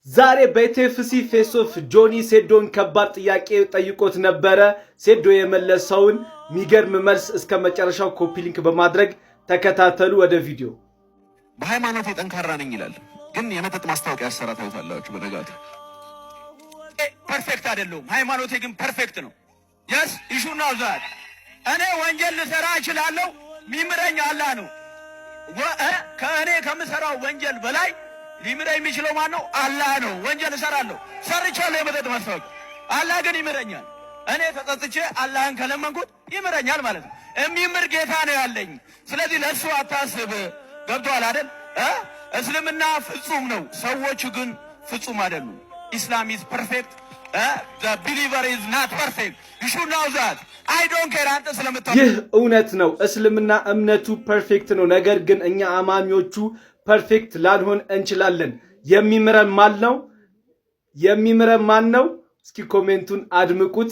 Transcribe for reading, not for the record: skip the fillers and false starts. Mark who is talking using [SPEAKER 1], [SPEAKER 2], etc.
[SPEAKER 1] ዛሬ በ ETFC face off ጆኒ ሴዶን ከባድ ጥያቄ ጠይቆት ነበረ። ሴዶ የመለሰውን የሚገርም መልስ እስከ መጨረሻው copy link በማድረግ ተከታተሉ። ወደ ቪዲዮ።
[SPEAKER 2] በሃይማኖት የጠንካራ ነኝ ይላል፣ ግን የመጠጥ ማስታወቂያ ያሰራ ታዩታላችሁ። በነጋቱ
[SPEAKER 3] Perfect አይደለሁም። ሃይማኖቴ ግን perfect ነው። Yes, you should know that እኔ ወንጀል ልሰራ እችላለሁ። ሚምረኝ አላህ ነው። ከእኔ ከምሰራው ወንጀል በላይ ሊምረኝ የሚችለው ማን ነው? አላህ ነው። ወንጀል እሰራለሁ፣ ሰርቻለሁ የመጠጥ ማስታወቂያ። አላህ ግን ይምረኛል። እኔ ተጸጽቼ አላህን ከለመንኩት ይምረኛል ማለት ነው። የሚምር ጌታ ነው ያለኝ። ስለዚህ ለእሱ አታስብ። ገብቶሃል አይደል? እስልምና ፍጹም ነው፣ ሰዎቹ ግን ፍጹም አይደሉም። Islam is perfect, believer is not perfect. You should know that. I don't care አንተ ስለምታ
[SPEAKER 1] ይህ እውነት ነው። እስልምና እምነቱ perfect ነው። ነገር ግን እኛ አማኞቹ perfect ላንሆን እንችላለን። የሚምረን ማን ነው? የሚምረን ማን ነው? እስኪ comment ኡን አድምቁት።